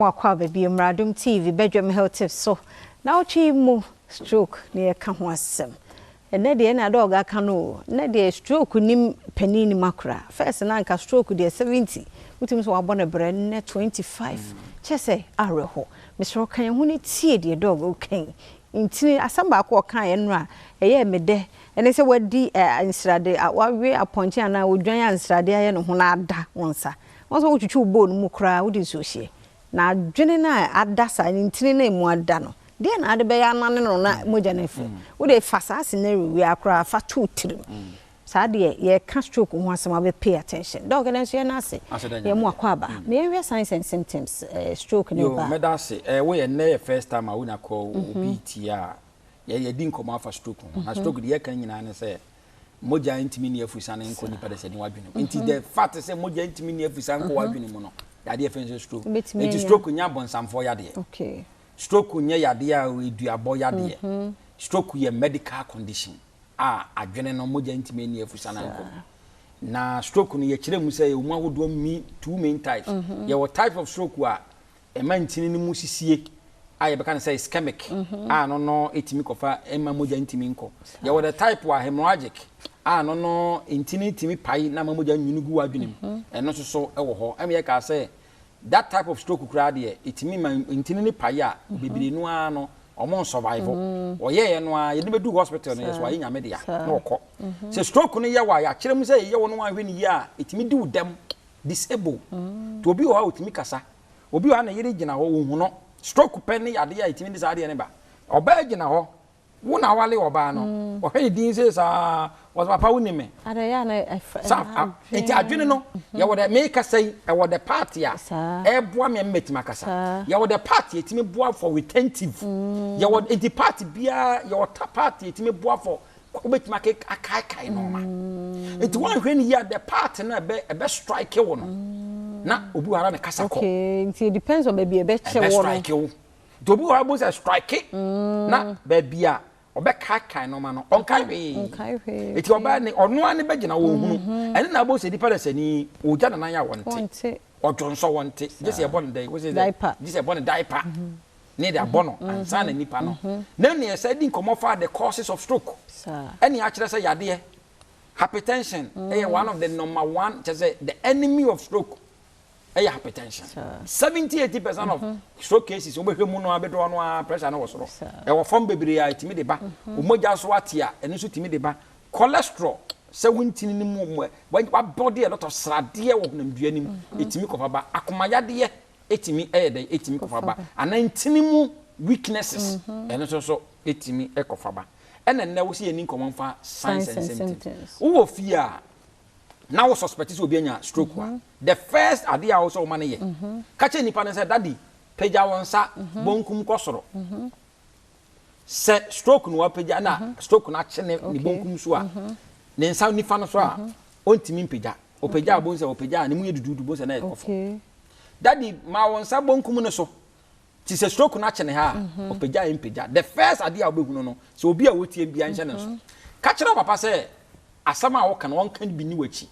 Wakɔ aba bio mmra Adom TV badwam health tips so naawɔtwe yi mu stroke na yɛka ho asɛm. Ɛnɛ deɛ ɛna dɔg aka no o, nnɛ deɛ stroke nim panin nim akora. First na anka stroke deɛ 70 wotumi sɛ wabɔ no brɛ, nnɛ 25 kyerɛ sɛ awerɛho. Mesrɛ wo ka yɛn ho na tie deɛ dɔg reka yi. Ntini asɛm baako a ɔkaeɛ nnora a ɛyɛɛ me dɛ ɛne sɛ wadi nsrade, wawe apɔnkye anaa odwan a nsrade ayɛ ne ho na ada wo nsa. Wɔn sɛ wotwitwi wo bowl no mu koraa wode nsuo hyeɛ. Na adwene no a ada saa, ne ntini no a ɛmu ada no, deɛn na wode bɛyɛ anane no na mogya no afiri? Wode fa saa scenario wei ara koraa fa to wo tirim. Saa deɛ yɛreka stroke ho asɛm a wobɛ pay attention. Doc ɛnɛ nso yɛn ase, yɛn mu akɔ aba. Ma yɛnhwɛ signs and symptoms stroke no Yo, ba a. mɛda ase. Eh, woyɛ nnɛ yɛ first time a wonya kɔ obi tie a, yɛ yɛdi nkɔmmɔ afa stroke ho. Na stroke deɛ yɛka no nyinaa ne sɛ mogya ntumi nni afusane nkɔ nipa dasani w'adwene mu. Nti the fact sɛ mogya ntumi nni afusane nkɔ w'adwene mu no, yadeɛ fɛn sɛ stroke. Nti stroke nyɛ abɔnsamfoɔ yadeɛ. Stroke nyɛ yadeɛ a eduabɔ yadeɛ. Stroke yɛ medical condition a adwene no mogya ntumi nni afusane nkɔ mu. Na stroke no yɛkyerɛ mu sɛ yɛwɔ mu ahodoɔ mi two main types. Yɛwɔ type of stroke a ɛma ntini no mu sisie a yɛbɛka no sɛ ischemic a no no ɛtumi kɔfa ɛma mogya ntumi nkɔ. Yɛwɔ the type a hemorrhagic a no no ntini tumi pae na ama mogya nwini gu w'adwene mu. Ɛno nso so ɛwɔ hɔ. Ɛma yɛka sɛ that type of stroke koraa deɛ ɛtumi ma ntini no pae a bebree no ara no ɔmo nsurvive. Ɔyɛɛ no ara yɛde bɛdu hospital no yɛ so ayɛ nyame dea na ɔkɔ. Sɛ stroke no yɛ wɔ a yɛakyerɛ mu sɛ yɛyɛ wɔ no anhwɛ no yie a ɛtumi di wo dɛm disable. Nti obi wɔ hɔ a ɔtumi kasa. Obi wɔ ha ne yere gyina hɔ, ɔnhu no. Stroke pɛ ne yadeɛ a ɛtumi de saa adeɛ no ba. Ɔbaa gyina hɔ, wo na awale ɔbaa no, ɔhwɛ ne din sei saa, ɔsɛ papa wonim me. Sa nti adwene no, yɛwɔ dɛ mekasa yi, ɛwɔ the part a ɛboa me a mɛtumi akasa. Yɛwɔ the part a ɛtumi boa for retentive. Yɛwɔ nti part biara, yɛwɔ part a ɛtumi boa for wobɛtumi akaekae nneɛma nti woanhwɛ no yie a the part no ɛbɛ ɛbɛ strike wo no na obi wɔ ara ne kasa kɔ. Okay, nti it depends on baabi ɛbɛkyɛ wɔ no. Ɛbɛ strike wo nti obi wɔ ara bo sɛ strike na baabi a ɔbɛkaekae nneɛma no ɔnkae hwee nti ɔbaa ne ɔno ara ne bɛgyina wɔ hunu ɛne na abɔ sɛ nipa dɛ sɛ ni ɔgya ne nan a wɔnte ɔdwonsɔ wɔnte gye sɛ ɛbɔ ne dɛ gye sɛ ɛbɔ ne diaper. Ne de abɔ no ansa na nipa no na nea ɛsɛ di nkɔmɔ fa the causes of stroke ɛne akyerɛ sɛ yadeɛ hypertension ɛyɛ one of the number one kyerɛ sɛ the enemy of stroke ɛyɛ hypertension 70 80% of stroke cases wobɛhwɛ mu no abɛdoɔ no a pressure no wɔ soro ɛwɔ fam bebree a ɛtumi de ba omogya so ate a ɛno nso tumi de ba cholesterol sɛ wontini no mu wabɔde a lot of sradeɛ wɔ honamdua no mu ɛtumi kɔfa ba akomayadeɛ ɛtumi yɛ dɛn ɛtumi kɔfa ba anaa ntini mu weaknesses ɛno nso so ɛtumi kɔfa ba ɛna nnɛ wo sɛ yɛni nkɔmmɔ mfa signs and symptoms wowɔ fie a na wo suspect sɛ obi anya stroke a the first adeɛ a wo sɛ woma no yɛ ka kyerɛ nipa no sɛ daddy pagya wo nsa bonkum kɔ soro sɛ stroke no wapagya na stroke no akye ne ne bonkum so a ne nsa nifa no so a ɔntumi mpagya ɔpagya a bonsa ɔpagya a ne mu yɛ duduudu bonsa na ɛkɔ fam daddy ma wo nsa bonkum no so ti sɛ stroke no akye ne ha a ɔpagya a mpagya the first adeɛ a wobɛhunu no sɛ obi a wɔtie bia nhyɛ ne nso ka kyerɛ papa sɛ asɛm a wɔka no wɔnka bi ni w'akyi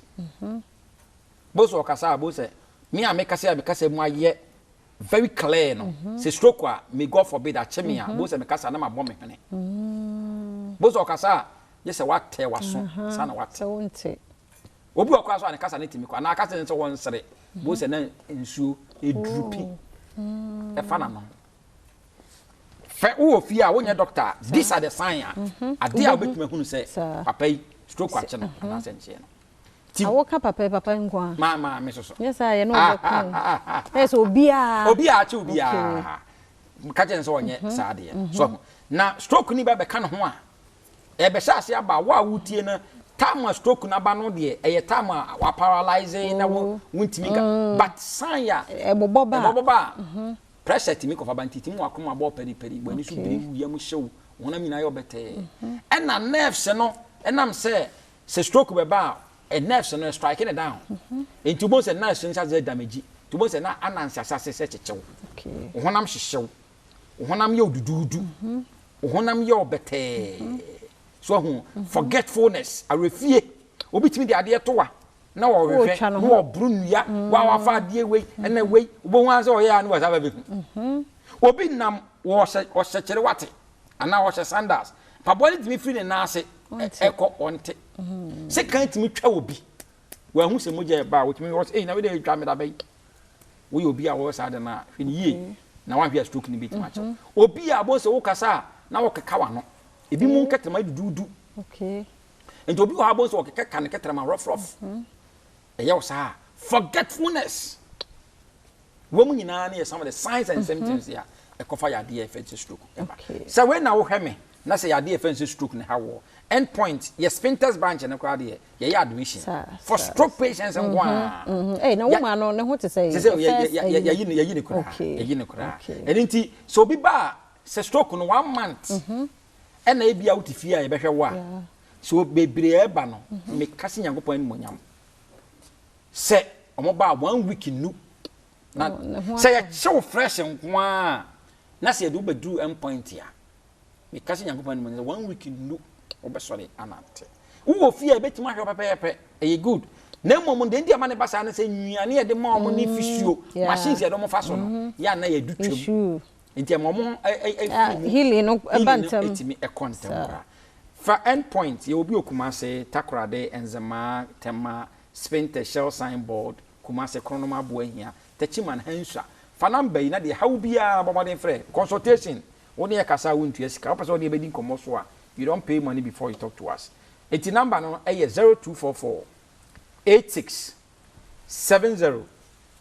bo sɛ ɔkasa a bo sɛ me a mekasa a mekasa mu ayɛ very clear no sɛ stroke a may God forbid akye me a bo sɛ mekasa na mabɔ me hwene bo sɛ ɔkasa a gye sɛ watɛ waso sa na wate obi wɔ kora so a ne kasa ne tumi kɔ anaa kasa ne sɛ wɔnsere bo sɛ na nsuo eduru ɛfa n'ano fɛ wowɔ fie a wonyɛ doctor these are the sign a adeɛ a wobɛtumi ahunu sɛ papa yi stroke akye no anaasɛ nkyɛn no. Ti. Awo ka papa yi papa nko a. Maa maa me soso. Nyɛ saa yɛ no ɔbɛko. Ɛyɛ sɛ obiara. Obiara akye obiara. Ka kyerɛ sɛ ɔnyɛ saa adeɛ. So ho. Na stroke ni ba bɛka ne ho a ɛbɛhyɛ ase aba wo a wotie no time a stroke no aba no deɛ ɛyɛ time a wa paralyze na wo wontumi nka but sign a ɛbobɔ ba ɛbobɔ ba a pressure tumi kɔfa ba nti tumi wakoma bɔ pɛripɛri w'ani so biri wo yam hyew honam nyinaa yɛ ɔbɛtɛɛ ɛna nerves no ɛnam sɛ sɛ stroke bɛba a nerves no strike ne down nti wobɛhu sɛ nerves no hyɛ damage nti wobɛhu sɛ na ananse asase sɛ kyekyew wo honam hyehyew wo honam yɛ oduduudu wo honam yɛ ɔbɛtɛɛ so ahu forgetfulness awerɛfie obi tumi de adeɛ to wa. Na wɔhwehwɛ na wɔboro nnua mm. wa wafa adeɛ wei ɛna wei wobɛhu ara sɛ ɔyɛ a ne wɔsa bɛbɛhu mhm. Obi nam wɔhyɛ ɔhyɛ kyerɛ wate anaa ɔhyɛ sandals, mpaboa no tumi firi ne nan ase ɛkɔ ɔnte mhm. Sekan tumi twa obi, wɔahu sɛ mogya ɛba a wɔtumi wɔ sɛ ɛyi na wei deɛ ɛtwa me da bɛyi. Woyɛ obi a wɔyɛ saa de no a, hwɛ no yie na woanhwɛ a stroke no bɛtumi akyɛw mhm. Obi a abɔ sɛ wokasa a na wɔkeka w'ano, ebi mu nkɛtɛma duduudu. Nti obi wɔ hɔ a wobɛhu sɛ ɔkeka ka ne kɛtrɛma rough rough. Ɛyɛ wo saa a, forgetfulness. Wɔn nyinaa no yɛ some of the signs and symptoms a ɛkɔfa yadeɛ a yɛfrɛ no sɛ stroke ɛba. Sɛ wei na wohwɛ me na sɛ yadeɛ a yɛfrɛ no sɛ stroke no ha wɔ end point, yɛ Spintex branch no koraa deɛ yɛyɛ admission for stroke patients nko ara. Ɛy na wo maa no ne ho te sɛ sɛ yɛyi no yɛyi no koraa yɛyi no koraa. Ɛno nti sɛ obi ba a sɛ stroke no one month Ɛna ebia wote fie a yɛbɛhwɛ wo a, sɛ bebree ɛba no, meka sɛ Nyankopɔn animuonyam sɛ wɔn ba a one week nnu na sɛ yɛkye wo fresh nko ara na sɛ yɛde wo bɛduru end point a, meka sɛ Nyankopɔn animuonyam sɛ one week nnu wobɛsɔre anante. Wowɔ fie a yɛbɛtumi ahwɛ wo pɛpɛɛpɛ, ɛyɛ good. Na mmom deɛ nti a ɛma no ba saa ne sɛ nnuane a yɛde ma wɔn ne fisuo, machines yɛde wɔn fa so no, yɛ a na yɛdu twam. Nti ɛma ɔmo firi mu. Healing no ɛba ntɛm. Healing no ɛtumi ɛkɔ ntɛm koraa. Fa end point, yɛwɔ bi wɔ Kumasi, Takoradi, Nzemaa, Tema, Spintex, Shell sign board, Kumasi, Kronom Aboahia, Techiman, Hansua. Fa number yi na deɛ ɛha wo biara bɔ mmɔden frɛ. Consultation, wo ne yɛ kasa a wontua sika. Wopɛ sɛ wo ne yɛ bɛdi nkɔmmɔ so a, you don't pay money before you talk to us. Nti number no ɛyɛ 0244 86 70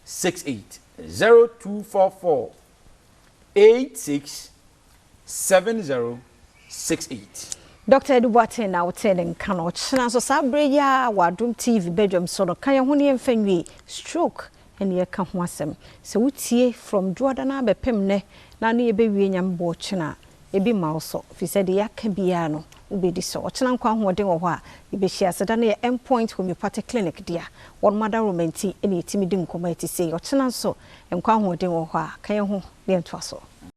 68, 0244 86 70 68. Dɔkta Adu Boateng na wotee ne nka no. Ɔkyena nso saa berɛ yi ara wɔ Adom TV badwam so no, ka yɛn ho na yɛmfa nwie stroke ne yɛka ho asɛm. Sɛ wotie from Dwoada no ara bɛpem nnɛ na ne yɛbɛwie Nyame boɔ ɔkyena a, ebi mma wo so, firi sɛ deɛ yɛaka biara no wobɛdi so. Ɔkyena nkwa ahoɔden wɔ hɔ a, yɛbɛhyia. Aseda no yɛ Endpoint Homeopathic Clinic dea. Wɔnom adaworoma nti na yɛtumi di nkɔmmɔ a ɛte sei. Ɔkyena nso nkwa ahoɔden wɔ hɔ a, ka yɛn ho na yɛntoa so.